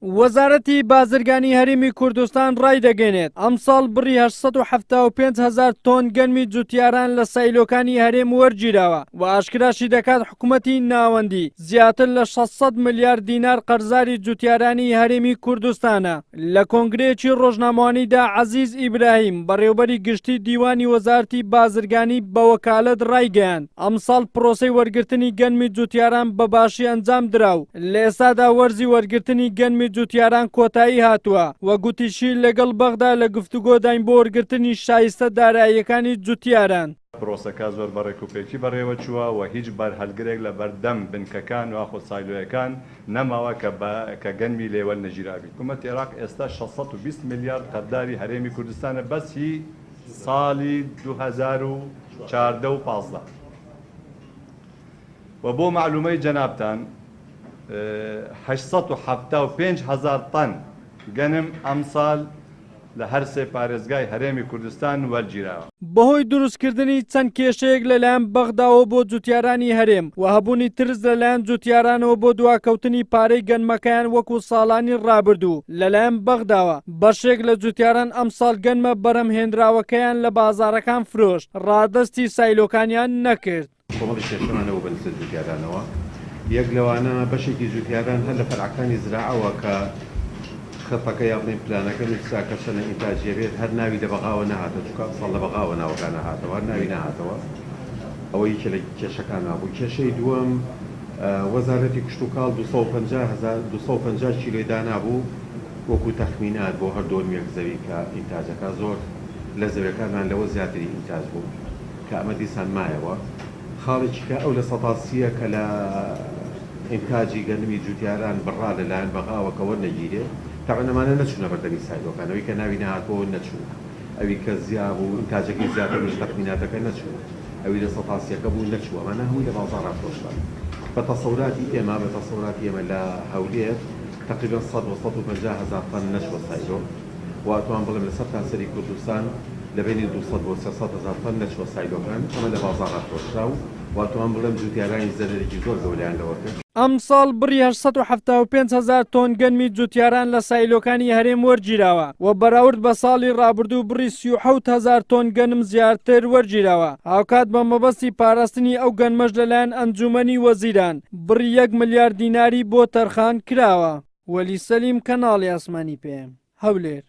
وەزارەتی بازرگانی هەرێمی کوردستان ڕایدەگەێنێت، ئەمساڵ بڕی 875 هەزار تۆن گەنمی جوتیاران لە سایلۆکانی هەرێم وەرگیراوە و ئاشکراشی دەکات حکومەتی ناوەندی زیاتر لە 600 ملیار دینار قەرزاری جوتیارانی هەرێمی کوردستانە. لە کۆنگرەیەکی ڕۆژنامەوانیدا عەزیز ئیبراهیم بەڕێوبەری گشتی دیوانی وەزارەتی بازرگانی بە وەکالەت ڕایگەیاند، ئەمساڵ پرۆسەی وەرگرتنی گەنمی جوتیاران بە باشی ئەنجام درا و لە ئێستادا وەرزی وەرگرتنی گەنمی جوتیاران کۆتایی هاتووە و گوتیشی لەگەڵ بەغدا لە گفتوگۆداین بۆ وەرگرتنی شایستە داراییەکانی جوتیاران. پرۆسەکە زۆر بە ڕێکوپێکی بەڕێوەچووە و هیچ بارهەلگرێک لە بەردەم بنکەکان یاخود سایلۆیەکان نەماوە کە بە کە گەنمی لێ وەرنەگیرابیت. حکومەتی عێراق ئێستا 620 ملیار قەرداری هەرێمی کوردستانە بەس هی ساڵی 2014 و 15 و بۆ مەعلومەی جەنابتان 875 هەزار تەن گەنم ئەمساڵ لە هەرسێ پارێزگای هەرێمی کوردستان وەرگیراوە. بەهۆی دروستکردنی چەند کێشەیەک لەلایەن بەغداوە بۆ جوتیارانی هەرێم و هەبوونی ترس لەلایەن جوتیارانەوە بۆ دواکەوتنی پارەی گەنمەکەیان وەکو ساڵانی ڕابردوو لەلایەن بەغداوە، بەشێک لە جوتیاران ئەمساڵ گەنمە بەرهەمهێنراوەکەیان لە بازاڕەکان فرۆشت، ڕادەستی سایلۆکانیان نەکرد. کۆمەڵی کێشەمان هەبوو بە نسبەت جوتیارانەوە، یەک لەوانە بەشێکی جوتیاران هەر لە فەرعەکانی زراعەوە کە خەتەکە یا بڵێین پلانەکە نووسرا کە چەنە ئینتاجیە بێت هەر ناوی لە بەغاوە نەهاتەوە چونکە ئەمساڵ لە بەغاوە ناوەکان نەهاتەوە هەر ناوی نەهاتەوە ئەوە یەکێ لە کێشەکانمان بوو. کێشەی دووەم وەزارەتی کشتوکاڵ 250 هەزار 250 کیلۆی دانابوو وەکوو تەخمینات بۆ هەر دۆنمێک زەوی کە ئینتاجەکە زۆر لە زەویەکانمان لەوە زیاتری ئینتاج بوو. کە ئەمە دیسان مایەوە. خاڵێکی کە ئەو لە سەتا سییە کە لە ئینتاجی گەنمی جوتیاران بڕا لە لایەن بەغاوە کە وەرنەگیرێ، تەبعەن ئەمانە نەچوونە بەردەمی سایلۆکان، ئەوی کە ناوی نەهاتووە نەچوو، ئەوی کە زیا بوو ئینتاجەکەی زیاتر بوو لە تەخمیناتەکە نەچوو، ئەوی لە سەتا سییەکە بوو نەچوو، ئەمانە هەمووی لە بازاڕا فرۆشران. بە تەسەوراتی ئێمە، بە تەسەوراتی ئێمە لە هەولێر تەقریبەن 100 بۆ 150 هەزار تەن نەچووە سایلۆ. و ئەتوانم بڵێم لە سەرتاسەری کوردستان لە بەینی 200 بۆ 300 هەزار تەن نەچووە سایلۆکان، ئەمە لە بازاڕا فرۆشرا و ئەتوانم بڵێم جوتیارانی زەرەرێکی زۆر گەورەیان لەوە کرد. ئەمساڵ بڕی 875 هەزار تۆن گەنمی جوتیاران لە سایلۆکانی هەرێم وەرگیراوە و بەراورد بە ساڵی ڕابردوو بڕی 37 هەزار تۆن گەنم زیاتر وەرگیراوە، هاوکات بە مەبەستی پاراستنی ئەو گەنمەش لەلایەن ئەنجوومەنی وەزیران بڕی یەک ملیار دیناری بۆ تەرخان کراوە. وەلی سەلیم، کەناڵی ئاسمانی پەیام، هەولێر.